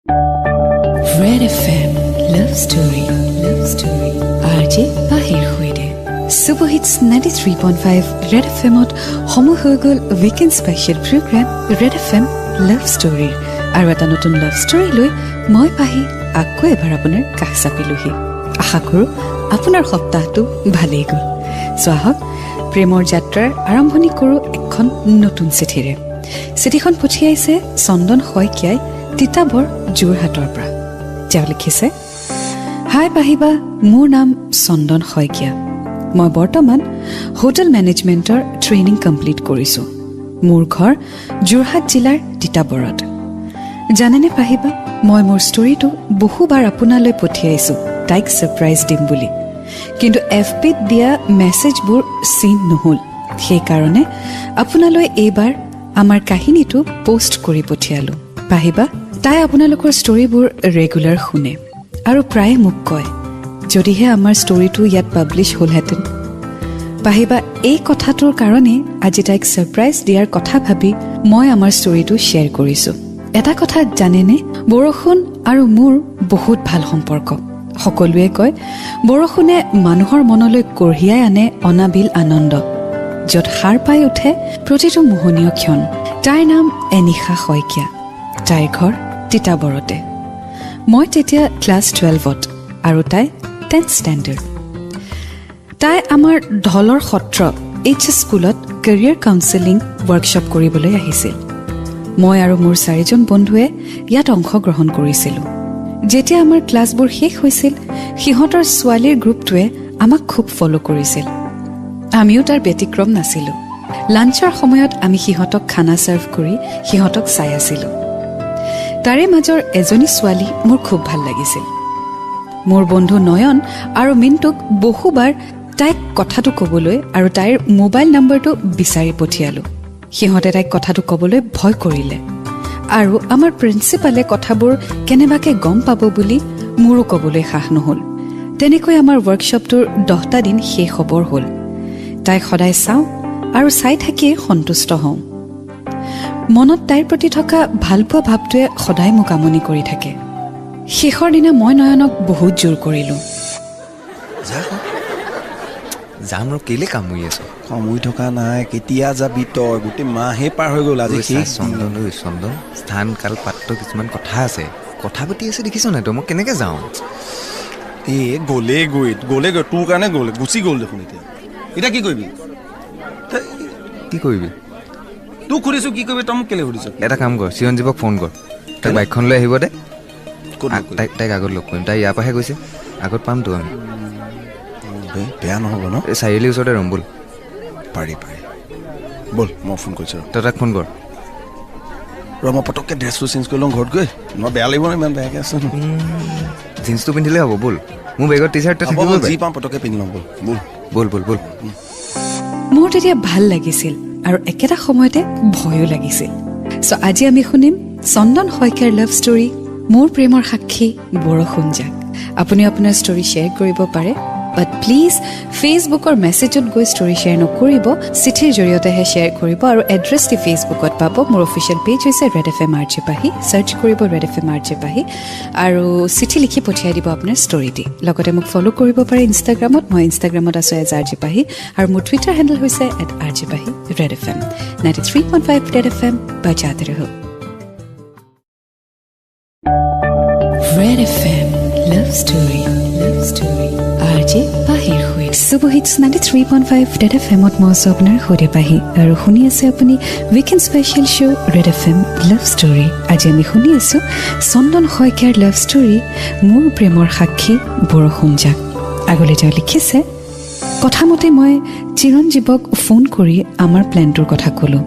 Red FM love story, love story, RJ পাহিৰ সৈতে super hits 93.5 red F এমত সময় হৈ গ'ল weekend special programme Red FM love ষ্টৰীৰ আৰু এটা নতুন লাভ ষ্টৰী লৈ মই পাহি আকৌ এবাৰ আপোনাৰ কাষ চাপিলোহি। আশা কৰোঁ আপোনাৰ সপ্তাহটো ভালেই গ'ল। চ' আহক, প্ৰেমৰ যাত্ৰাৰ আৰম্ভণি কৰোঁ এখন নতুন চিঠিৰে। চিঠিখন পঠিয়াইছে চন্দন শইকীয়াই তিতাবৰ যোৰহাটৰ পৰা। তেওঁ লিখিছে, হাই পাহিবা, মোৰ নাম চন্দন শইকীয়া। মই বৰ্তমান হোটেল মেনেজমেণ্টৰ ট্ৰেইনিং কমপ্লিট কৰিছোঁ। মোৰ ঘৰ যোৰহাট জিলাৰ তিতাবৰত। জানেনে পাহিবা, মই মোৰ ষ্টৰীটো বহুবাৰ আপোনালৈ পঠিয়াইছোঁ তাইক ছাৰপ্ৰাইজ দিম বুলি, কিন্তু এফ বিত দিয়া মেছেজবোৰ চিন নহ'ল। সেইকাৰণে আপোনালৈ এইবাৰ আমাৰ কাহিনীটো পষ্ট কৰি পঠিয়ালোঁ। পাহিবা, তাই আপোনালোকৰ ষ্টৰীবোৰ ৰেগুলাৰ শুনে আৰু প্ৰায়ে মোক কয়, যদিহে আমাৰ ষ্টৰীটো ইয়াত পাব্লিছ হ'লহেঁতেন। পাহিবা, এই কথাটোৰ কাৰণেই আজি তাইক ছাৰপ্ৰাইজ দিয়াৰ কথা ভাবি মই আমাৰ ষ্টৰীটো শ্বেয়াৰ কৰিছোঁ। এটা কথা জানেনে, বৰষুণ আৰু মোৰ বহুত ভাল সম্পৰ্ক। সকলোৱে কয় বৰষুণে মানুহৰ মনলৈ কঢ়িয়াই আনে অনাবিল আনন্দ, য'ত সাৰ পাই উঠে প্ৰতিটো মোহনীয় ক্ষণ। তাইৰ নাম এনিশা শইকীয়া। তাইৰ ঘৰ তিতাবৰতে। মই তেতিয়া ক্লাছ 12ত আৰু তাই 10th standard. তাই আমাৰ ঢলৰ সত্ৰ এইচ এছ স্কুলত কেৰিয়াৰ কাউন্সেলিং ৱৰ্কশ্বপ কৰিবলৈ আহিছিল। মই আৰু মোৰ চাৰিজন বন্ধুৱে ইয়াত অংশগ্ৰহণ কৰিছিলোঁ। যেতিয়া আমাৰ ক্লাছবোৰ শেষ হৈছিল, সিহঁতৰ ছোৱালীৰ গ্ৰুপটোৱে আমাক খুব ফ'ল' কৰিছিল। আমিও তাৰ ব্যতিক্ৰম নাছিলোঁ। লাঞ্চৰ সময়ত আমি সিহঁতক খানা ছাৰ্ভ কৰি সিহঁতক চাই আছিলোঁ। তাৰে মাজৰ এজনী ছোৱালী মোৰ খুব ভাল লাগিছিল। মোৰ বন্ধু নয়ন আৰু মিণ্টুক বহুবাৰ তাইক কথাটো ক'বলৈ আৰু তাইৰ মোবাইল নম্বৰটো বিচাৰি পঠিয়ালোঁ। সিহঁতে তাইক কথাটো ক'বলৈ ভয় কৰিলে আৰু আমাৰ প্ৰিন্সিপালে কথাবোৰ কেনেবাকে গম পাব বুলি মোৰো ক'বলৈ সাহ নহ'ল। তেনেকৈ আমাৰ ৱৰ্কশ্বপটোৰ 10টা দিন শেষ হ'বৰ হ'ল। তাইক সদায় চাওঁ আৰু চাই থাকিয়েই সন্তুষ্ট হওঁ। মনত তাইৰ প্ৰতি থকা ভালপোৱা ভাৱটোৱে সদায় মোক আমনি কৰি থাকে। শেষৰ দিনা মই নয়নক বহুত জোৰ কৰিলোঁ। যা। যাম ৰ, কেলে কামুৰি আছ? কামুৰি থকা নাই। কেতিয়া যাবি তই? গোটেই মাহে পাৰ হৈ গ'ল আজি। ঐ, চা, শেষ দিন। চন্দন, ঐ চন্দন, স্থান কাল পাত্ৰ কিছুমান কথা আছে। কথা পাতি আছে দেখিছ নাই তই? মই কেনেকে যাওঁ? এ গ'লেই গৈ, গ'লে গৈ, তোৰ কাৰণে গ'লে, গুচি গ'ল দেখোন। এতিয়া এতিয়া কি কৰিবি? কি কৰিবি? তোক সুধিছো কি কৰিবি, তই মোক কেলে সুধিছ? এটা কাম কৰ, চিৰঞ্জীৱক ফোন কৰ। তাক বাইকখন লৈ আহিব দে। ক'ত লগ কৰিবি? তাইক আগত লগ কৰিম। তাই ইয়াৰ পৰাহে গৈছে, আগত পামতো আমি। বে, বেয়া নহ'ব ন? এই চাৰিআলিৰ ওচৰতে ৰ'ম, ব'ল। পাৰি পাৰি, ব'ল। মই ফোন কৰিছোঁ ৰ। তই তাক ফোন কৰ। ৰ, মই পটককৈ ড্ৰেছটো চেঞ্জ কৰি লওঁ ঘৰত গৈ। মই বেয়া লাগিব ন, ইমান বেয়াকৈ আছোঁ। জিন্সটো পিন্ধিলে হ'ব, ব'ল। মোৰ বেগত টি চাৰ্ট হ'ব, থাকিব। ব'ল, যি পাওঁ পটককৈ পিন্ধি লওঁ। ব'ল ব'ল। ব'ল ব'ল ব'ল। মোৰ তেতিয়া ভাল লাগিছিল আৰু একেটা সময়তে ভয়ো লাগিছিল। চ' আজি আমি শুনিম চন্দন শইকীয়াৰ লাভ ষ্টৰী, মোৰ প্ৰেমৰ সাক্ষী বৰষুণ জাক। আপুনি আপোনাৰ ষ্টৰী শ্বেয়াৰ কৰিব পাৰে, বাট প্লিজ ফেচবুকৰ মেছেজত গৈ ষ্টৰী শ্বেয়াৰ নকৰিব, চিঠিৰ জৰিয়তেহে শ্বেয়াৰ কৰিব। আৰু এড্ৰেছটি ফেচবুকত পাব। মোৰ অফিচিয়েল পেজ হৈছে red F M R J Pahi. Search কৰিব red F M R J Pahi আৰু চিঠি লিখি পঠিয়াই দিব আপোনাৰ ষ্টৰীটি। লগতে মোক ফ'ল' কৰিব পাৰে ইনষ্টাগ্ৰামত। মই ইনষ্টাগ্ৰামত আছোঁ এজ আৰ জে পাহি আৰু মোৰ টুইটাৰ হেণ্ডেল হৈছে @RJPahi। Red FM 93.5, Red FM बजाते रहो। Red FM love story, love story, RJ পাহিৰ সৈতে super hits 93.5 red F এমত মই আছোঁ আপোনাৰ সৈতে পাহি আৰু শুনি আছে আপুনি weekend special show Red FM love story। আজি আমি শুনি আছোঁ চন্দন শইকীয়াৰ লাভ ষ্টৰী, মোৰ প্ৰেমৰ সাক্ষী বৰষুণ জাক। আগলৈ তেওঁ লিখিছে, কথামতে মই চিৰঞ্জীৱক ফোন কৰি আমাৰ প্লেনটোৰ কথা ক'লোঁ।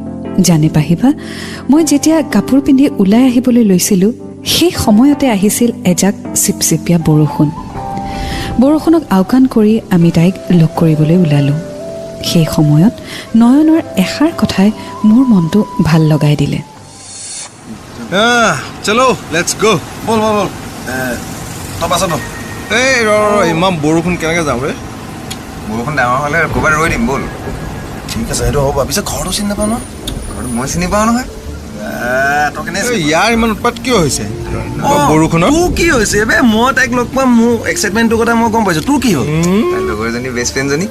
জানে পাহিবা, মই যেতিয়া কাপোৰ পিন্ধি ওলাই আহিবলৈ লৈছিলোঁ, সেই সময়তে আহিছিল এজাক চিপচিপীয়া বৰষুণ। বৰষুণক আওকাণ কৰি আমি তাইক লগ কৰিবলৈ ওলালোঁ। সেই সময়ত নয়নৰ এষাৰ কথাই মোৰ মনটো ভাল লগাই দিলে। চলো, let's go. ব'ল ব'ল ব'ল। তই বাছত বহ। এই ৰ ৰ, ইমান বৰষুণ, কেনেকৈ যাওঁ ৰে? বৰষুণ ডাঙৰ হ'লে ক'ৰবাত ৰৈ দিম, ব'ল। ঠিক আছে, সেইটো হ'ব। পিছে ঘৰটো চিনি নাপাওঁ ন। ঘৰটো মই চিনি পাওঁ নহয়। ইয়াৰ ইমান উৎপাত কিয় হৈছে বৰষুণত? তোৰ কি হৈছে বে? মই তাইক লগ পাম, মোৰ এক্সাইটমেণ্টটোৰ কথা মই গম পাইছোঁ। তোৰ কি হ'ল? লগৰজনী, বেষ্ট ফ্ৰেণ্ডজনী।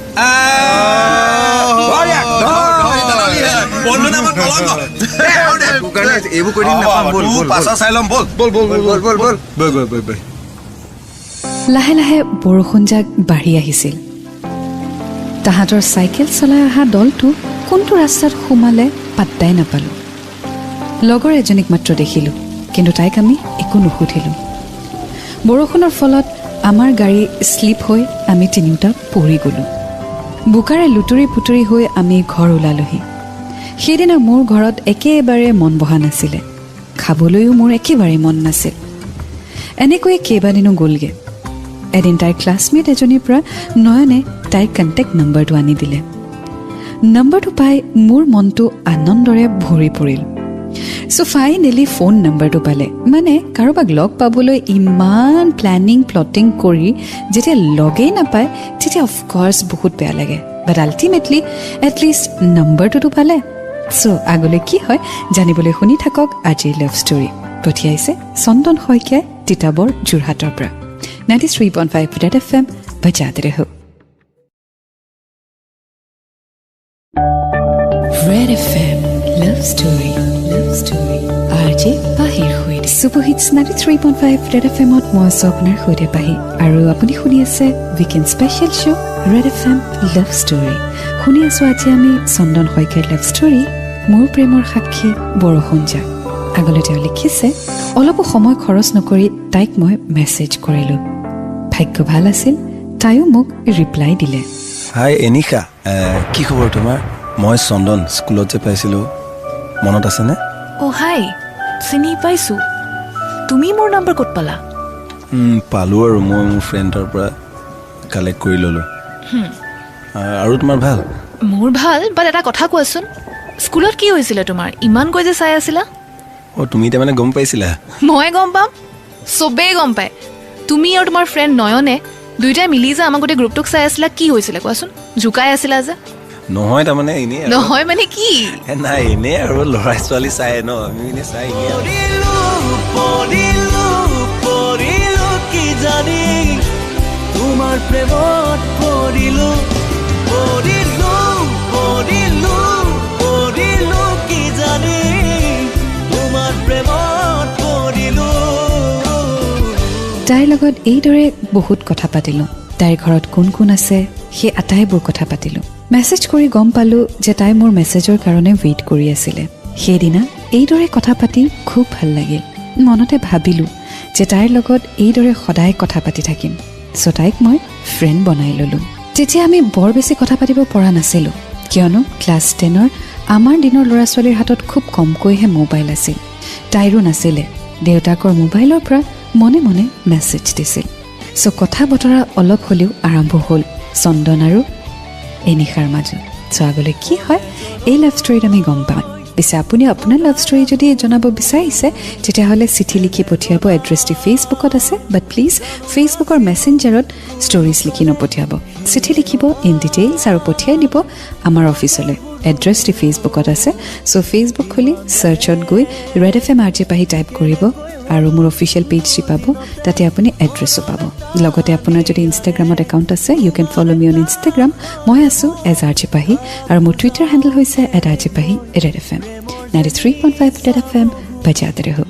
লাহে লাহে বৰষুণজাক বাঢ়ি আহিছিল। তাহাঁতৰ চাইকেল চলাই অহা দলটো কোনটো ৰাস্তাত সোমালে পাত্তাই নাপালোঁ। লগৰ এজনীক মাত্ৰ দেখিলোঁ, কিন্তু তাইক আমি একো নুসুধিলোঁ। বৰষুণৰ ফলত আমাৰ গাড়ী শ্লিপ হৈ আমি তিনিওটা পৰি গ'লোঁ। বোকাৰে লুতুৰি পুতুৰি হৈ আমি ঘৰ ওলালোহি। সেইদিনা মোৰ ঘৰত একেবাৰে মন বহা নাছিলে, খাবলৈও মোৰ একেবাৰে মন নাছিল। এনেকৈয়ে কেইবাদিনো গ'লগৈ। এদিন তাইৰ ক্লাছমেট এজনীৰ পৰা নয়নে তাইৰ কণ্টেক্ট নম্বৰটো আনি দিলে। নম্বৰটো পাই মোৰ মনটো আনন্দৰে ভৰি পৰিল। চ' ফাইনেলি ফোন নম্বৰটো পালে। মানে কাৰোবাক লগ পাবলৈ ইমান প্লেনিং প্লটিং কৰি যেতিয়া লগেই নাপায় তেতিয়া অফক'ৰ্ছ বহুত বেয়া লাগে, বাট আল্টিমেটলি এটলিষ্ট নম্বৰটোতো পালে। চ' আগলৈ কি হয় জানিবলৈ শুনি থাকক আজিৰ লাভ ষ্টৰী। পঠিয়াইছে চন্দন শইকীয়াই, তিতাবৰ, যোৰহাটৰ পৰা। 93.5 Red FM বজাতে ৰহো। Red FM love story, love story, R J পাহিৰ সৈতে ছুপাৰ হিটছ 93.5 ৰেড এফ এমত মই আছোঁ আপোনাৰ সৈতে পাহি, আৰু আপুনি শুনি আছে weekend special show Red FM love story. শুনি আছোঁ আজি আমি চন্দন শইকীয়াৰ লাভ ষ্টৰী, মোৰ প্ৰেমৰ সাক্ষী বৰষুণ যাক। আগলৈ তেওঁ লিখিছে, অলপো সময় খৰচ নকৰি তাইক মই মেছেজ কৰিলোঁ। ভাগ্য ভাল আছিল, তাইও মোক ৰিপ্লাই দিলে। হাই এনিশা, কি খবৰ তোমাৰ? মই চন্দন, স্কুলত যে পাইছিলোঁ, মনত আছেনে? অ' হাই, চিনি পাইছোঁ। তুমি মোৰ নম্বৰ ক'ত পালা? পালোঁ আৰু, মই মোৰ ফ্ৰেণ্ডৰ পৰা কালেক্ট কৰি ল'লোঁ। আৰু তোমাৰ ভাল? মোৰ ভাল, বাট এটা কথা কোৱাচোন, স্কুলত কি হৈছিলে তোমাৰ? ইমানকৈ যে চাই আছিলা। অ' তুমি তাৰমানে গম পাইছিলা? মই গম পাম, চবেই গম পায়। তুমি আৰু তোমাৰ ফ্ৰেণ্ড নয়নে দুয়োটাই মিলি যে আমাক গোটেই গ্ৰুপটোক চাই আছিলা, কি হৈছিলে কোৱাচোন? জোকাই আছিলা যে। নহয় তাৰমানে এনেই। নহয় মানে কি? নাই, এনেই আৰু, ল'ৰা ছোৱালী চাই ন, আমি এনেই চাই তোমাৰ প্ৰেমত পৰিলো, পৰিলো, পৰিলো, পৰিলো কি জানি তোমাৰ প্ৰেমত পৰিলো। তাইৰ লগত এইদৰে বহুত কথা পাতিলোঁ। তাইৰ ঘৰত কোন কোন আছে সেই আটাইবোৰ কথা পাতিলোঁ। মেছেজ কৰি গম পালোঁ যে তাই মোৰ মেছেজৰ কাৰণে ৱেইট কৰি আছিলে। সেইদিনা এইদৰে কথা পাতি খুব ভাল লাগিল। মনতে ভাবিলোঁ যে তাইৰ লগত এইদৰে সদায় কথা পাতি থাকিম। চ' তাইক মই ফ্ৰেণ্ড বনাই ল'লোঁ। তেতিয়া আমি বৰ বেছি কথা পাতিব পৰা নাছিলোঁ, কিয়নো ক্লাছ 10ৰ আমাৰ দিনৰ ল'ৰা ছোৱালীৰ হাতত খুব কমকৈহে মোবাইল আছিল। তাইৰো নাছিলে। দেউতাকৰ মোবাইলৰ পৰা মনে মনে মেছেজ দিছিল। চ' কথা বতৰা অলপ হ'লেও আৰম্ভ হ'ল চন্দন আৰু এনিশাৰ মাজত। চ' আগলৈ কি হয় এই লাভ ষ্টৰীত আমি গম পাম। পিছে আপুনি আপোনাৰ লাভ ষ্টৰী যদি জনাব বিচাৰিছে তেতিয়াহ'লে চিঠি লিখি পঠিয়াব। এড্ৰেছটি ফেচবুকত আছে, বাট প্লিজ ফেচবুকৰ মেছেঞ্জাৰত ষ্টৰিজ লিখি নপঠিয়াব। চিঠি লিখিব ইন ডিটেইলছ আৰু পঠিয়াই দিব আমাৰ অফিচলৈ। এড্ৰেছটি ফেচবুকত আছে। চ' ফেচবুক খুলি ছাৰ্চত গৈ Red FM R J Pahi type কৰিব আৰু মোৰ অফিচিয়েল পেজটি পাব, তাতে আপুনি এড্ৰেছো পাব। লগতে আপোনাৰ যদি ইনষ্টাগ্ৰামত একাউণ্ট আছে, you can follow me on Instagram. মই আছোঁ এজ আৰ জে পাহি আৰু মোৰ টুইটাৰ হেণ্ডেল হৈছে @RJPahi Red FM 93.5 Red FM বজাতে ৰহো।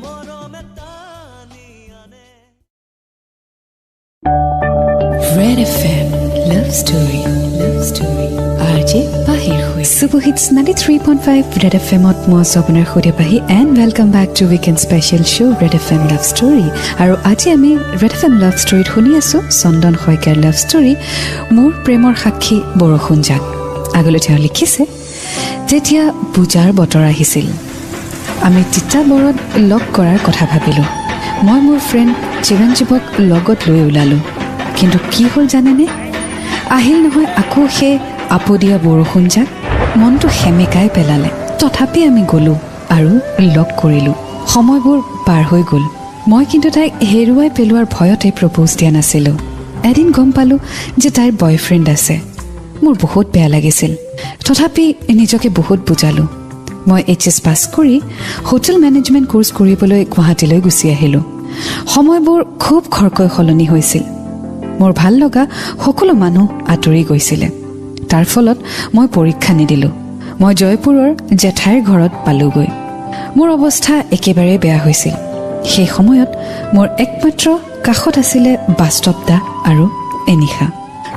Red FM love story, love story, R J পাহিৰ সৈতে ছুপাৰ হিটছ 93.5 ৰেড এফ এমত মই আছোঁ আপোনাৰ সৈতে Pahi, and welcome back to weekend special show Red FM love story. আৰু আজি আমি ৰেড এফ এম লাভ ষ্টৰীত শুনি আছোঁ চন্দন শইকীয়াৰ লাভ ষ্টৰী, মোৰ প্ৰেমৰ সাক্ষী বৰষুণ যাক। আগলৈ তেওঁ লিখিছে, যেতিয়া পূজাৰ বতৰ আহিছিল আমি তিতাবৰত লগ কৰাৰ কথা ভাবিলোঁ। মই মোৰ ফ্ৰেণ্ড চিৰঞ্জীৱক লগত লৈ ওলালোঁ। কিন্তু কি হ'ল জানেনে? আহিল নহয় আকৌ সেই আপদীয়া বৰষুণ যাক। মনটো সেমেকাই পেলালে। তথাপি আমি গ'লোঁ আৰু লগ কৰিলোঁ। সময়বোৰ পাৰ হৈ গ'ল। মই কিন্তু তাইক হেৰুৱাই পেলোৱাৰ ভয়তে প্ৰপ'জ দিয়া নাছিলোঁ। এদিন গম পালোঁ যে তাইৰ বয়ফ্ৰেণ্ড আছে। মোৰ বহুত বেয়া লাগিছিল। তথাপি নিজকে বহুত বুজালোঁ। মই এইচ এছ পাছ কৰি হোটেল মেনেজমেণ্ট কোৰ্চ কৰিবলৈ গুৱাহাটীলৈ গুচি আহিলোঁ। সময়বোৰ খুব খৰকৈ সলনি হৈছিল। মোৰ ভাল লগা সকলো মানুহ আঁতৰি গৈছিলে। তাৰ ফলত মই পৰীক্ষা নিদিলোঁ। মই জয়পুৰৰ জেঠাইৰ ঘৰত পালোঁগৈ। মোৰ অৱস্থা একেবাৰে বেয়া হৈছিল। সেই সময়ত মোৰ একমাত্ৰ কাষত আছিলে বাস্তৱ দা আৰু এনিশা।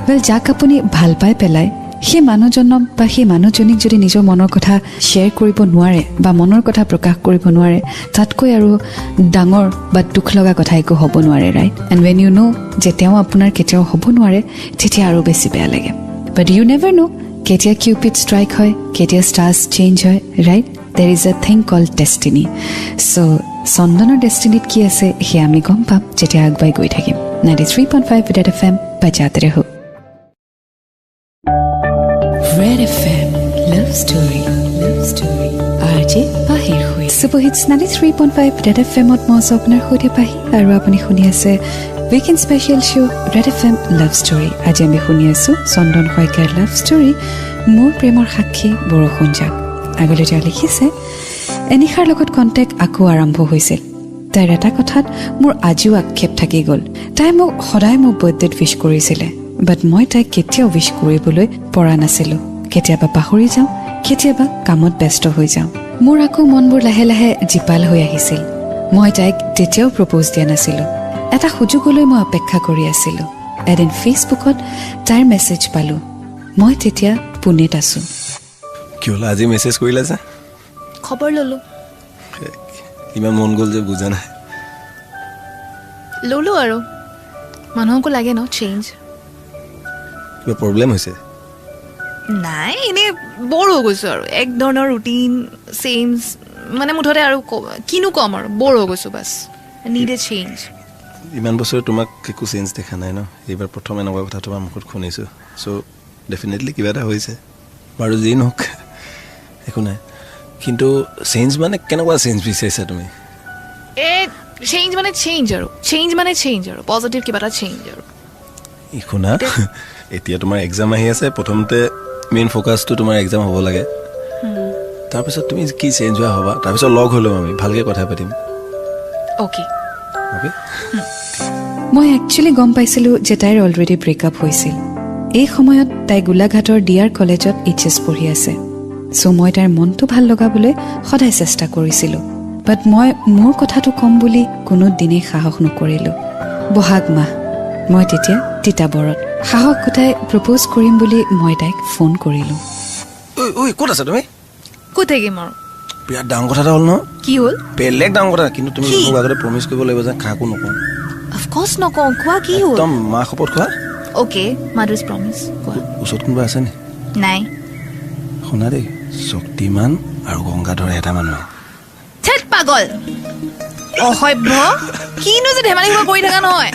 ৱেল, যাক আপুনি ভাল পাই পেলাই সেই মানুহজনক বা সেই মানুহজনীক যদি নিজৰ মনৰ কথা শ্বেয়াৰ কৰিব নোৱাৰে বা মনৰ কথা প্ৰকাশ কৰিব নোৱাৰে, তাতকৈ আৰু ডাঙৰ বা দুখ লগা কথা একো হ'ব নোৱাৰে, right? And when you know যে তেওঁ আপোনাৰ কেতিয়াও হ'ব নোৱাৰে, তেতিয়া আৰু বেছি বেয়া লাগে। বাট ইউ নেভাৰ ন' কেতিয়া কিউপিড ষ্ট্ৰাইক হয়, কেতিয়া ষ্টাৰ্ছ চেঞ্জ হয়, right? There is a thing called destiny. So চন্দনৰ ডেষ্টিনিত কি আছে সেয়া আমি গম পাম যেতিয়া আগুৱাই গৈ থাকিম। 93.5 Red FM बजाते रहो। Red FM love story, love story, RJ পাহিৰ সৈতে super hits 93.5 red F এমত মই আছোঁ আপোনাৰ সৈতে পাহি আৰু আপুনি শুনি আছে weekend special show Red FM love story. আজি আমি শুনি আছোঁ চন্দন শইকীয়াৰ লাভ ষ্টৰী, মোৰ প্ৰেমৰ সাক্ষী বৰষুণ জাক। আগলৈ তেওঁ লিখিছে, এনিশাৰ লগত কণ্টেক্ট আকৌ আৰম্ভ হৈছিল। তাইৰ এটা কথাত মোৰ আজিও আক্ষেপ থাকি গ'ল। তাই মোক সদায় মোৰ বাৰ্থডেত উইচ কৰিছিলে, বাট মই তাইক কেতিয়াও উইচ কৰিবলৈ পৰা নাছিলোঁ। কেতিয়াবা পাহৰি যাওঁ, কেতিয়াবা কামত ব্যস্ত হৈ যাওঁ। মোৰ আকৌ মনবোৰ লাহে লাহে জীপাল হৈ আহিছিল। মই তাইক তেতিয়াও প্ৰপ'জ দিয়া নাছিলোঁ। এটা সুযোগলৈ মই অপেক্ষা কৰি আছিলোঁ। এদিন ফেচবুকত তাইৰ মেছেজ পালোঁ। মই তেতিয়া পুনেত আছোঁ। কি হ'ল, আজি মেছেজ কৰিলা যে? খবৰ ল'লোঁ। ইমান মন গ'ল যে, বুজা নাই। ল'লোঁ আৰু, মানুহকো লাগে ন চেঞ্জ। কিবা প্ৰব্লেম হৈছে? নাই, এনেই ব'ৰ হৈ গৈছোঁ আৰু এক ধৰণৰ ৰুটিন চেঞ্জ, মানে মুঠতে আৰু কিনো ক'ম আৰু, ব'ৰ হৈ গৈছোঁ, বাছ, নিড এ চেঞ্জ। ইমান বছৰে তোমাক একো চেঞ্জ দেখা নাই ন, এইবাৰ প্ৰথম এনেকুৱা কথা তোমাৰ মুখত শুনিছোঁ। চ' ডেফিনেটলি কিবা এটা হৈছে। বাৰু যি নহওক, একো নাই, কিন্তু চেঞ্জ মানে কেনেকুৱা চেঞ্জ বিচাৰিছা তুমি? এই চেঞ্জ মানে চেঞ্জ আৰু, চেঞ্জ মানে চেঞ্জ আৰু পজিটিভ কিবা এটা চেঞ্জ আৰু। ই শুনা, এতিয়া তোমাৰ এক্সাম আহি আছে। প্ৰথমতে মেইন ফ'কাছটো তোমাৰ এক্সাম হ'ব লাগে। তাৰপিছত তুমি কি চেঞ্জ হোৱা হ'বা, তাৰপিছত লগ হৈ ল'ম, আমি ভালকৈ কথা পাতিম। অ'কে। অ'কে। মই একচুৱেলি গম পাইছিলোঁ যে তাইৰ অলৰেডি ব্ৰেকআপ হৈছিল। এই সময়ত তাই গোলাঘাটৰ ডি আৰ কলেজত এইচ এছ পঢ়ি আছে। চ' মই তাইৰ মনটো ভাল লগাবলৈ সদায় চেষ্টা কৰিছিলোঁ, বাট মই মোৰ কথাটো ক'ম বুলি কোনো দিনেই সাহস নকৰিলোঁ। বহাগ মাহ, মই তেতিয়া তিতাবৰত। সাহস গোটাই প্ৰপ'জ কৰিম বুলি মই তাইক ফোন কৰিলোঁ। ঐ ঐ, ক'ত আছা তুমি? ক'ত থাকিম আৰু? বিৰাট ডাঙৰ কথা এটা হ'ল নহয়। কি হ'ল? বেলেগ ডাঙৰ কথা, কিন্তু তুমি কি? মোক আগতে প্ৰমিছ কৰিব লাগিব যে কাকো নকওঁ। অফক'ৰ্চ নকওঁ, কোৱা কি হ'ল? একদম মা শপত খোৱা। অ'কে, মাদাৰ্ছ প্ৰমিছ, কোৱা। ওচৰত কোনোবা আছে নি? নাই। শুনা দেই, শক্তিমান আৰু গংগাধৰ এটা মানুহে। থেত পাগল, অসভ্য, কিনো যে ধেমালি সোপা কৰি থাকা নহয়।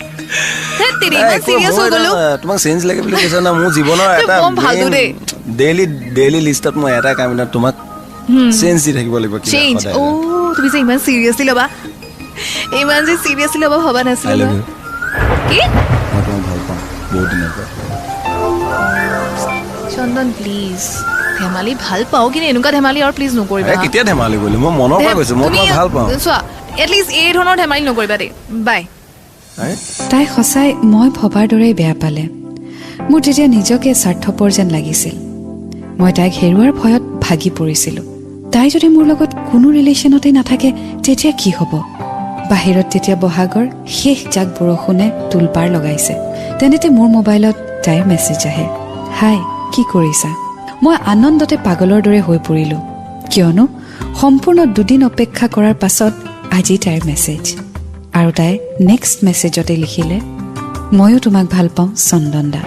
ধেত তেৰি, ইমান চিৰিয়াছ হৈ গ'লো। তোমাক চেঞ্জ লাগে বুলি কৈছা না, মোৰ জীৱনৰ তই এটা বৰ ফাল্টু দেই। ডেইলি ডেইলি লিষ্টত মই এটা কাম, এটা তোমাক চেঞ্জ দি থাকিব লাগিব কিবা চেঞ্জ সদায়। অ' তুমি যে ইমান চিৰিয়াছলি ল'বা, ইমান যে চিৰিয়াছলি ল'বা ভবা I নাছিলো। love you. কি? মই তোমাক ভাল পাওঁ বহুত দিনৰ পৰা। চন্দন, প্লিজ, ধেমালি ভাল পাওঁ, কিন্তু এনেকুৱা ধেমালি আৰু প্লিজ নকৰিবা। এই, কেতিয়া ধেমালি কৰিলো? মই মনৰ পৰা কৈছো, মই তুমি তোমাক ভাল পাওঁ। চোৱা, এটলিষ্ট এই ধৰণৰ ধেমালি নকৰিবা দেই, বাই। আৰে, তাই সঁচাই মই ভবাৰ দৰেই বেয়া পালে। মোৰ তেতিয়া নিজকে স্বাৰ্থপৰ যেন লাগিছিল। মই তাইক হেৰুৱাৰ ভয়ত ভাগি পৰিছিলোঁ। তাই যদি মোৰ লগত কোনো ৰিলেশ্যনতেই নাথাকে, তেতিয়া কি হ'ব? বাহিৰত তেতিয়া বহাগৰ শেষ জাক বৰষুণে তোলপাৰ লগাইছে। তেনেতে মোৰ মোবাইলত তাইৰ মেছেজ আহে, হাই, কি কৰিছা? মই আনন্দতে পাগলৰ দৰে হৈ পৰিলোঁ, কিয়নো সম্পূৰ্ণ দুদিন অপেক্ষা কৰাৰ পাছত আজি তাইৰ মেছেজ। আৰু তাই নেক্সট মেছেজতে লিখিলে, ময়ো তোমাক ভাল পাওঁ চন্দন দা।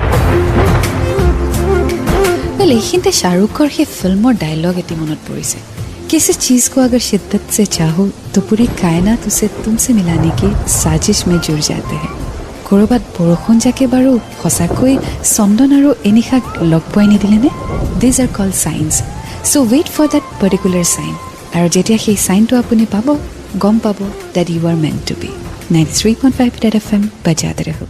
ৱেল, এইখিনিতে শ্বাহৰুখৰ সেই ফিল্মৰ ডায়লগ এটি মনত পৰিছে, किसी चीज को अगर शिद्दत से चाहो तो पूरी कायनात उसे तुमसे मिलाने की साजिश में जुड़ जाते हैं। ক'ৰবাত বৰষুণ জাকে বাৰু সঁচাকৈ চন্দন আৰু এনিশাক লগ পোৱাই নিদিলেনে? These are called signs, so wait for that particular sign. আৰু যেতিয়া সেই চাইনটো আপুনি পাব, গম পাব that you are meant to be. 93.5 Red FM बजाते रहो।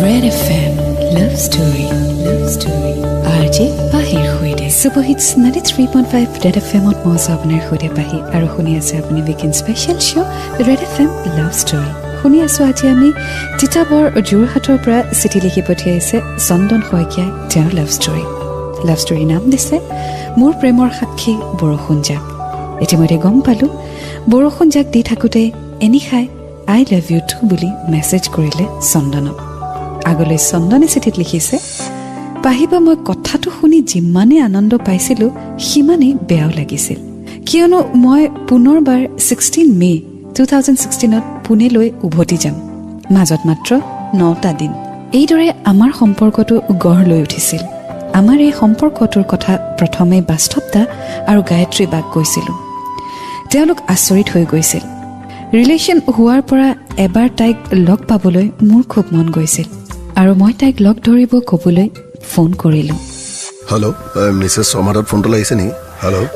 Red FM love story, love story, RJ পাহিৰ সৈতে Super hits 93.5 red F এমত মই আছোঁ আপোনাৰ সৈতে পাহি আৰু শুনি আছে আপুনি weekend special show red F M love story. শুনি আছোঁ আজি আমি তিতাবৰ যোৰহাটৰ পৰা চিঠি লিখি পঠিয়াইছে চন্দন শইকীয়াই তেওঁৰ লাভ ষ্টৰী। লাভ ষ্টৰীৰ নাম দিছে মোৰ প্ৰেমৰ সাক্ষী বৰষুণ জাক। ইতিমধ্যে গম পালোঁ বৰষুণ জাক দি থাকোঁতে এনিশাই I love you two বুলি মেছেজ কৰিলে চন্দনক। আগলৈ চন্দনে চিঠিত লিখিছে, পাহিবা মই কথাটো শুনি যিমানেই আনন্দ পাইছিলোঁ সিমানেই বেয়াও লাগিছিল, কিয়নো মই পুনৰবাৰ 16 মে 2016 পুনেলৈ উভতি যাম, মাজত মাত্ৰ 9টা দিন। এইদৰে আমাৰ সম্পৰ্কটো গঢ় লৈ উঠিছিল। আমাৰ এই সম্পৰ্কটোৰ কথা প্ৰথমে বাস্তৱদা আৰু গায়ত্ৰী বাক কৈছিলোঁ। তেওঁলোক আচৰিত হৈ গৈছিল। ৰিলেশ্যন হোৱাৰ পৰা এবাৰ তাইক লগ পাবলৈ মোৰ খুব মন গৈছিল আৰু মই তাইক লগ ধৰিব ক'বলৈ ফোন কৰিলোঁ। হেল্ল', মিছেছ শৰ্মাৰ ফোনটো লাগিছে নেকি? হেল্ল'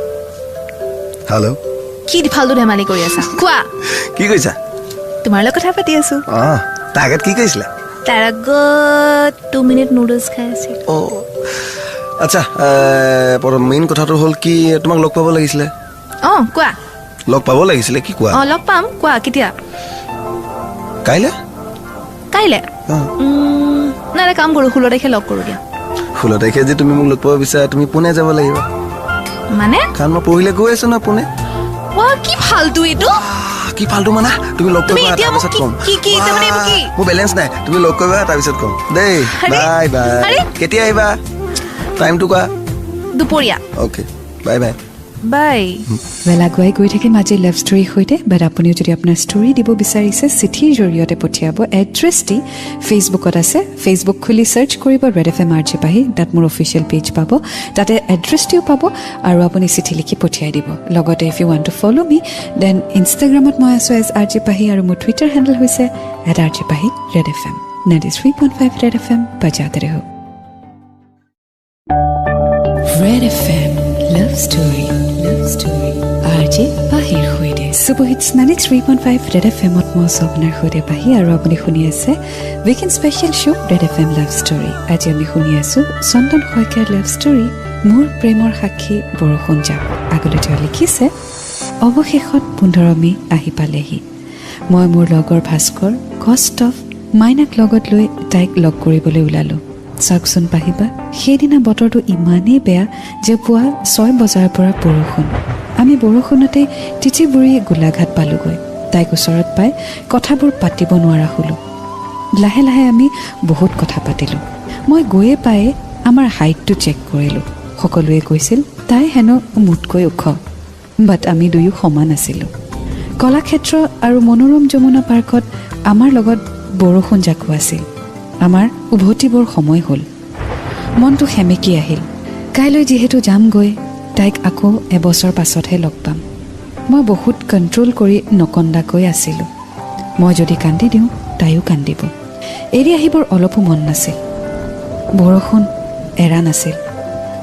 হেল্ল', কি ফাল্টু ধেমালি কৰি আছা? কোৱা, কি কৈছা? তোমাৰ লগত কথা পাতি আছো। তাৰ আগত কি কৈছিলা? তাৰ আগত 2 মিনিট নুডলছ খাই আছিল। অঁ আচ্ছা, মেইন কথাটো হ'ল কি, তোমাক লগ পাব লাগিছিলে। অঁ কোৱা। লগ পাব লাগিছিলে। কি কোৱা? অঁ লগ পাম, কোৱা কেতিয়া? কাইলৈ। কাইলৈ? নাই এটা কাম কৰোঁ, 16 তাৰিখে লগ কৰোঁ দিয়া। 16 তাৰিখে যে তুমি মোক লগ পাব বিচাৰা, তুমি পুনে যাব লাগিব। মানে? কাৰণ মই পৰহিলৈ গৈ আছো ন পুনে। কি ফাল্টু এইটো! কি ফাল্টু মানে? তুমি লগ কৰিবা তাৰপিছত ক'ম। মোৰ বেলেঞ্চ নাই, তুমি লগ কৰিবা তাৰপিছত ক'ম দেই। Bye bye. কেতিয়া আহিবা? টাইমটো কোৱা। দুপৰীয়া। Okay, bye bye. বাই। ৱেল, আগুৱাই গৈ থাকিম আজি লাভ ষ্টৰীৰ সৈতে। বাট আপুনিও যদি আপোনাৰ ষ্টৰী দিব বিচাৰিছে চিঠিৰ জৰিয়তে পঠিয়াব। এড্ৰেছটি ফেচবুকত আছে, ফেচবুক খুলি চাৰ্চ কৰিব red F M R J Pahi, তাত মোৰ অফিচিয়েল পেজ পাব, তাতে এড্ৰেছটিও পাব আৰু আপুনি চিঠি লিখি পঠিয়াই দিব। লগতে if you want to follow me then ইনষ্টাগ্ৰামত মই আছোঁ এজ আৰ জে পাহি আৰু মোৰ টুইটাৰ হেণ্ডেল হৈছে at R J Pahi. Red F M 93.5 red F M বজাতে ৰহো। Red F M love story, love story, R J পাহিৰ সৈতে। Super hits 93.5 red F এমত মই আছোঁ আপোনাৰ সৈতে পাহি আৰু আপুনি শুনি আছে weekend special show red F M love story. আজি আমি শুনি আছোঁ চন্দন শইকীয়াৰ লাভ ষ্টৰী মোৰ প্ৰেমৰ সাক্ষী বৰষুণ জাক। আগলৈ তেওঁ লিখিছে, অৱশেষত 15 মে আহি পালেহি। মই মোৰ লগৰ ভাস্কৰ, কষ্টভ, মাইনাক লগত লৈ তাইক লগ কৰিবলৈ ওলালোঁ। চাওকচোন পাহিবা, সেইদিনা বতৰটো ইমানেই বেয়া যে পুৱা 6 বজাৰ পৰা বৰষুণ। আমি বৰষুণতে তিতি বুৰি গোলাঘাট পালোগৈ। তাইক ওচৰত পাই কথাবোৰ পাতিব নোৱাৰা হ'লোঁ। লাহে লাহে আমি বহুত কথা পাতিলোঁ। মই গৈয়ে পায়ে আমাৰ হাইটটো চেক কৰিলোঁ। সকলোৱে কৈছিল তাই হেনো মোতকৈ ওখ, বাট আমি দুয়ো সমান আছিলোঁ। কলাক্ষেত্ৰ আৰু মনোৰম যমুনা পাৰ্কত আমাৰ লগত বৰষুণ জাকো আছিল। আমাৰ উভতিবৰ সময় হ'ল। মনটো সেমেকি আহিল। কাইলৈ যিহেতু যামগৈ, তাইক আকৌ এবছৰ পাছতহে লগ পাম। মই বহুত কণ্ট্ৰল কৰি নকন্দাকৈ আছিলোঁ। মই যদি কান্দি দিওঁ তাইও কান্দিব। এৰি আহিবৰ অলপো মন নাছিল। বৰষুণ এৰা নাছিল।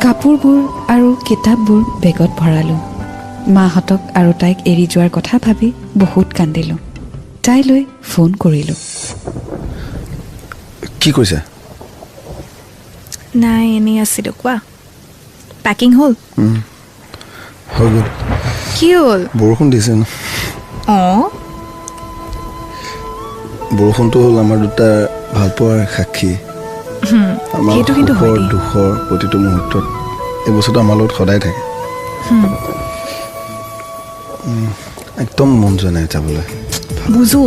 কাপোৰবোৰ আৰু কিতাপবোৰ বেগত ভৰালোঁ। মাহঁতক আৰু তাইক এৰি যোৱাৰ কথা ভাবি বহুত কান্দিলোঁ। তাইলৈ ফোন কৰিলোঁ। কি কৰিছা? নাই, এনেই আছিলোঁ। কোৱা, পেকিং হ'ল? হৈ গ'ল। কি হ'ল? বৰষুণ দিছে ন? অঁ। বৰষুণটো হ'ল আমাৰ দুটা ভালপোৱাৰ সাক্ষী। সেইটো কিন্তু হয়, দুখৰ প্ৰতিটো মুহূৰ্তত এই বস্তুটো আমাৰ লগত সদায় থাকে। একদম মন যোৱা নাই যাবলৈ। বুজো,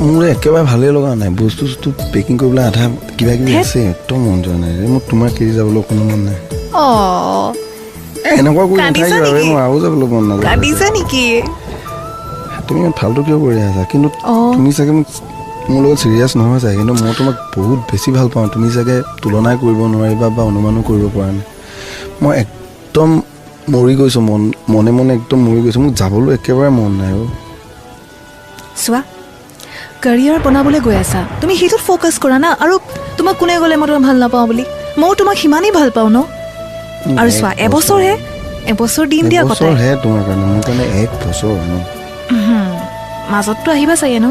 মোৰ একেবাৰে ভালেই লগা নাই। বস্তু চস্তু পেকিং কৰিবলৈ আধা কিবা কিবি আছে, একদম মন যোৱা নাই। মোৰ তোমাৰ কেৰি যাবলৈ কোনো মন নাই। এনেকুৱা কৰি নাথাকিবা, মোৰ আৰু যাবলৈ মন নাযায়। তুমি ইমান ফাল্টু কিয় কৰি আছা? কিন্তু তুমি চাগে মোক মোৰ লগত চিৰিয়াছ নহয় চাগে, কিন্তু মই তোমাক বহুত বেছি ভাল পাওঁ। তুমি চাগে তুলনাই কৰিব নোৱাৰিবা বা অনুমানো কৰিব পৰা নাই। মই একদম মৰি গৈছোঁ, মন মনে মনে একদম মৰি গৈছোঁ। মোক যাবলৈ একেবাৰে মন নাই। অ' চোৱা, কেৰিয়াৰ বনাবলৈ গৈ আছা তুমি, সেইটোত ফ'কাছ কৰা না। আৰু তোমাক কোনে গ'লে মই তোমাক ভাল নাপাওঁ বুলি? ময়ো তোমাক সিমানেই ভাল পাওঁ ন। আৰু চোৱা, এবছৰহে, এবছৰ দিন দিয়া কথা তোমাৰ কাৰণে, মোৰ কাৰণে এক বছৰ ন। মাজততো আহিবা চাগে ন?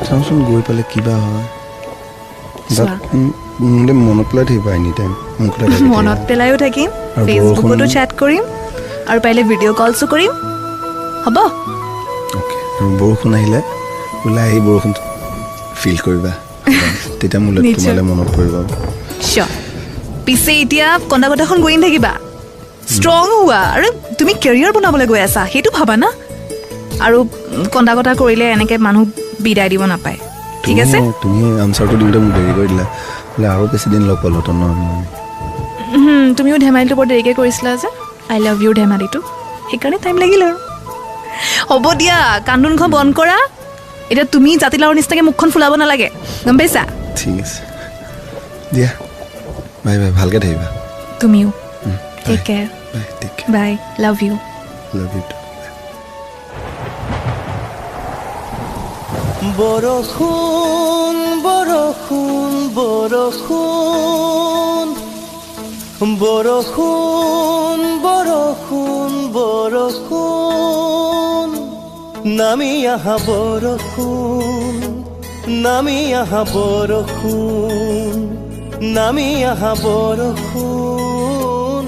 চাওঁচোন গৈ পালে কিবা হয়। মোলৈ মনত পেলাই থাকিবা এনি টাইম, মোৰ কথা ভাবি মনত থাকিবা। পেলায়ো থাকিম, আৰু ফেচবুকতো বৰষুণ- চেট কৰিম আৰু পাৰিলে ভিডিঅ' কলছো কৰিম, হ'ব? অ'কে, আৰু বৰষুণ আহিলে ওলাই আহি বৰষুণ ফিল কৰিবা, তেতিয়া মোলৈ নিশ্চয়। তোমালৈ মনত পৰিব। চিয়'ৰ। পিছে এতিয়া কন্দা কটাখন গৈ নাথাকিবা, ষ্ট্ৰং হোৱা। আৰু তুমি কেৰিয়াৰ বনাবলৈ গৈ আছা, সেইটো ভাবা না। আৰু কন্দা কটা কৰিলে এনেকৈ মানুহ বিদায় দিব নাপায়, ঠিক আছে? তুমি আনচাৰটো দিওঁতে মোক দেৰি কৰি দিলা, বোলে আৰু বেছি দিন লগ পালোহেঁতেন ন আমি। তুমিও ধেমালিটো বৰ দেৰিকৈ কৰিছিলা যে, আই লাভ ইউ ধেমালিটো, সেইকাৰণে টাইম লাগিল আৰু। হ'ব দিয়া, কান্দোনখন বন্ধ কৰা। এতিয়া তুমি জাতিলাওৰ নিচিনাকৈ মুখখন ফুলাব নালাগে, গম পাইছা? ঠিক আছে দিয়া, বাই বাই, ভালকৈ থাকিবা। তুমিও take care. Bye, take care. Bye, love you. Love you. বৰষুণ বৰষুণ বৰষুণ বৰষুণ বৰষুণ বৰষুণ, নামি আহা বৰষুণ, নামি আহা বৰষুণ, নামি আহা বৰষুণ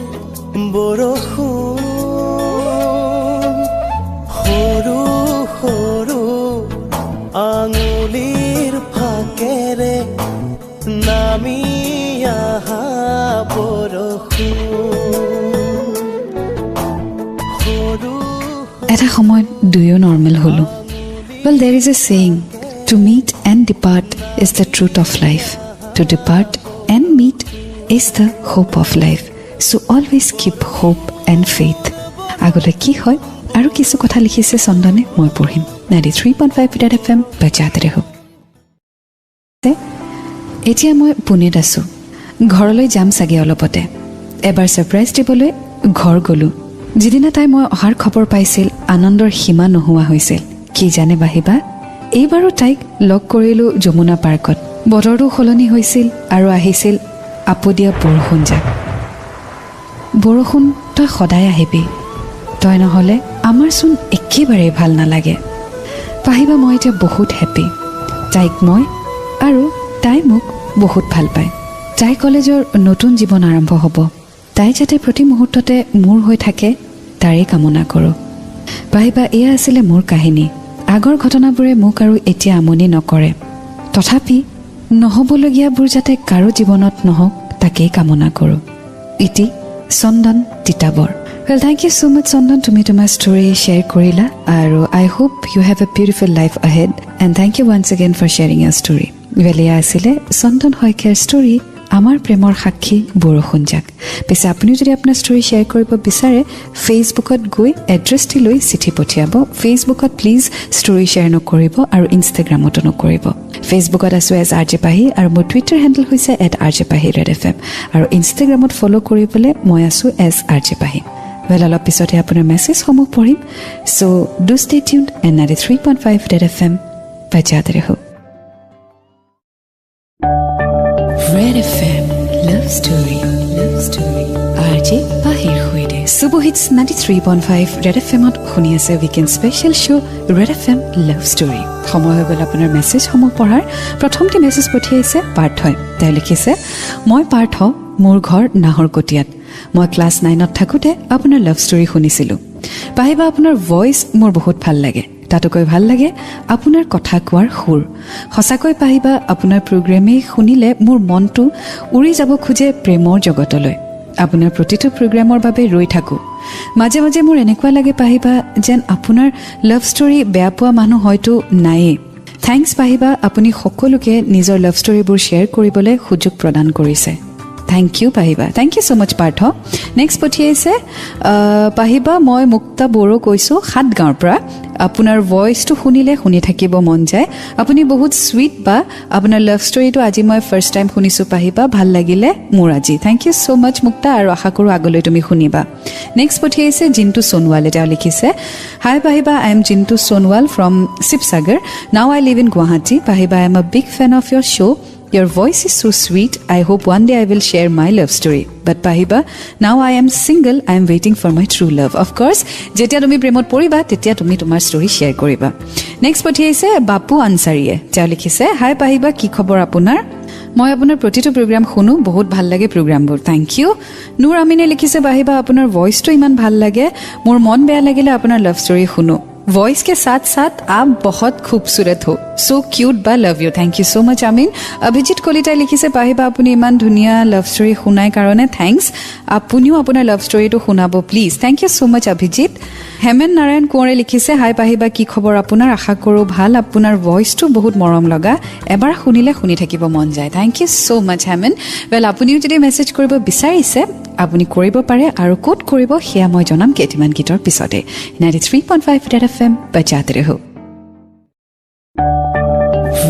বৰষুণ। সৰু সৰু আঙুলিৰ ফাকেৰে নামি আহা বৰষুণ, সৰু এটা সময়ত দুয়ো নৰ্মেল হ'লোঁ। Well, there is a saying, to meet and depart is the truth of life, to depart and meet is the hope of life. So always keep hope and faith. আগলৈ কি হয় আৰু কিছু কথা লিখিছে চন্দনে, মই পঢ়িম। 93.5 ৰেড এফ এম বজাতে ৰহো। এতিয়া মই পুনেত আছোঁ, ঘৰলৈ যাম চাগে অলপতে। এবাৰ ছাৰপ্ৰাইজ দিবলৈ ঘৰ গ'লোঁ। যিদিনা তাই মই অহাৰ খবৰ পাইছিল, আনন্দৰ সীমা নোহোৱা হৈছিল। কি জানে বাহিবা, এইবাৰো তাইক লগ কৰিলোঁ যমুনা পাৰ্কত। বতৰটো সলনি হৈছিল আৰু আহিছিল আপদীয়া বৰষুণ জাক। বৰষুণ, তই সদায় আহিবি, তই নহ'লে আমাৰচোন একেবাৰেই ভাল নালাগে। পাহিবা, মই এতিয়া বহুত হেপ্পী। তাইক মই আৰু তাই মোক বহুত ভাল পায়। তাই কলেজৰ নতুন জীৱন আৰম্ভ হ'ব, তাই যাতে প্ৰতি মুহূৰ্ততে মোৰ হৈ থাকে তাৰেই কামনা কৰোঁ। পাহিবা, এয়া আছিলে মোৰ কাহিনী। আগৰ ঘটনাবোৰে মোক আৰু এতিয়া আমনি নকৰে, তথাপি নহ'বলগীয়াবোৰ যাতে কাৰো জীৱনত নহওক তাকেই কামনা কৰোঁ। ইতি Chandan Titabar. Well, thank you so much Chandan, তুমি তোমাৰ ষ্টৰী শ্বেয়াৰ কৰিলা আৰু I hope you have a beautiful life ahead and thank you once again for sharing your story. Well, এয়া আছিলে চন্দন শইকীয়াৰ ষ্টৰী, আমাৰ প্ৰেমৰ সাক্ষী বৰষুণ জাক। পিছে আপুনিও যদি আপোনাৰ ষ্টৰী শ্বেয়াৰ কৰিব বিচাৰে, ফেচবুকত গৈ এড্ৰেছটি লৈ চিঠি পঠিয়াব। ফেচবুকত প্লিজ ষ্টৰী শ্বেয়াৰ নকৰিব আৰু ইনষ্টাগ্ৰামতো নকৰিব। ফেচবুকত আছোঁ এজ আৰ জে পাহি আৰু মোৰ টুইটাৰ হেণ্ডেল হৈছে at R J Pahi red F M আৰু ইনষ্টাগ্ৰামত ফ'ল' কৰিবলৈ মই আছোঁ as R J Pahi. Well, অলপ পিছতে আপোনাৰ মেছেজসমূহ পঢ়িম। So do stay tuned and 93.5 red F M বজাতে ৰহো। Red F M love story, love story, R J পাহিৰ সৈতে super hits 93.5 red F এমত শুনি আছে weekend special show red F M love story. সময় হৈ গ'ল আপোনাৰ মেছেজসমূহ পঢ়াৰ। প্ৰথমটি মেছেজ পঠিয়াইছে পাৰ্থই। তেওঁ লিখিছে, মই পাৰ্থ, মোৰ ঘৰ নাহৰকটীয়াত। মই ক্লাছ 9ত থাকোঁতে আপোনাৰ লাভ ষ্টৰী শুনিছিলোঁ। পাহিবা, আপোনাৰ ভইচ মোৰ বহুত ভাল লাগে, তাতোকৈ ভাল লাগে আপোনাৰ কথা কোৱাৰ সুৰ। সঁচাকৈ পাহিবা, আপোনাৰ প্ৰগ্ৰেমেই শুনিলে মোৰ মনটো উৰি যাব খোজে প্ৰেমৰ জগতলৈ। আপোনাৰ প্ৰতিটো প্ৰগ্ৰেমৰ বাবে ৰৈ থাকোঁ। মাজে মাজে মোৰ এনেকুৱা লাগে পাহিবা, যেন আপোনাৰ লাভ ষ্টৰী বেয়া পোৱা মানুহ হয়তো নায়েই। Thanks পাহিবা, আপুনি সকলোকে নিজৰ লাভ ষ্টৰীবোৰ শ্বেয়াৰ কৰিবলৈ সুযোগ প্ৰদান কৰিছে। Thank you Pahiba, thank you so much Partha. Next পঠিয়াইছে পাহিবা, মই মুক্তা বড়ো কৈছোঁ সাতগাঁৱৰ পৰা। আপোনাৰ ভইচটো শুনিলে শুনি থাকিব মন যায়। আপুনি বহুত চুইট বা। আপোনাৰ লাভ ষ্টৰীটো আজি মই ফাৰ্ষ্ট টাইম শুনিছোঁ পাহিবা, ভাল লাগিলে মোৰ আজি। Thank you so much Mukta, আৰু আশা কৰোঁ আগলৈ তুমি শুনিবা। নেক্সট পঠিয়াইছে জিন্তু সোণোৱালে। তেওঁ লিখিছে, hi Pahiba, I am Jintu Sonowal from Sivasagar. Now I live in Guwahati. Pahiba, I am a big fan of your show. Your voice is so sweet. I hope one day I will share my love story. But Pahiba, now I am single. I am waiting for my true love. Of course, যেতিয়া তুমি প্ৰেমত পৰিবা তেতিয়া তুমি তোমাৰ story share কৰিবা। Next পঠিয়াইছে বাপু আনচাৰীয়ে। তেওঁ লিখিছে, হাই পাহিবা, কি খবৰ আপোনাৰ? মই আপোনাৰ প্ৰতিটো প্ৰগ্ৰাম শুনো, বহুত ভাল লাগে প্ৰগ্ৰামবোৰ, thank U. Nur আমিনে লিখিছে, বাহিবা আপোনাৰ ভইচটো ইমান ভাল লাগে, মোৰ মন বেয়া লাগিলে আপোনাৰ লাভ ষ্টৰী শুনো। ভইচ के साथ साथ आप बहुत खूबसूरत हो, সো কিউট বা, love you. Thank you so much Amin. Abhijit কলিতাই লিখিছে, পাহিবা আপুনি ইমান ধুনীয়া লাভ ষ্টৰী শুনাই কাৰণে thanks, আপুনিও আপোনাৰ লাভ ষ্টৰীটো শুনাব please. Thank you so much Abhijit. Hemen Narayan কোঁৱৰে লিখিছে, হাই পাহিবা, কি খবৰ আপোনাৰ? আশা কৰোঁ ভাল। আপোনাৰ ভইচটো বহুত মৰম লগা, এবাৰ শুনিলে শুনি থাকিব মন যায়। Thank you so much Hemen. Well, আপুনিও যদি মেছেজ কৰিব বিচাৰিছে আপুনি কৰিব পাৰে, আৰু ক'ত কৰিব সেয়া মই জনাম কেইটিমান গীতৰ পিছতে। 93.5 Red FM बजाते रहो।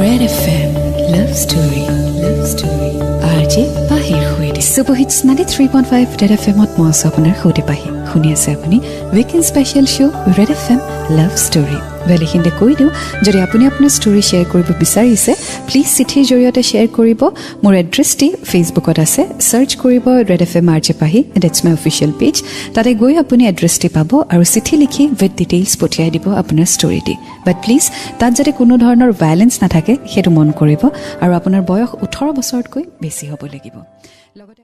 Red FM love story, love story, RJ পাহিৰ সৈতে super hits 93.5 red এফ এমত মই আছোঁ আপোনাৰ সৈতে পাহি। শুনি আছে আপুনি weekend special show Red FM love story. Well, এইখিনিতে কৈ দিওঁ, যদি আপুনি আপোনাৰ ষ্টৰী শ্বেয়াৰ কৰিব বিচাৰিছে, প্লিজ চিঠিৰ জৰিয়তে শ্বেয়াৰ কৰিব। মোৰ এড্ৰেছটি ফেচবুকত আছে, ছাৰ্চ কৰিব red F M R J Pahi, that's my official page. তাতে গৈ আপুনি এড্ৰেছটি পাব আৰু চিঠি লিখি উইথ ডিটেইলছ পঠিয়াই দিব আপোনাৰ ষ্টৰীটি। বাট প্লিজ তাত যাতে কোনো ধৰণৰ ভায়লেঞ্চ নাথাকে সেইটো মন কৰিব, আৰু আপোনাৰ বয়স 18 বছৰতকৈ বেছি হ'ব লাগিব। লগতে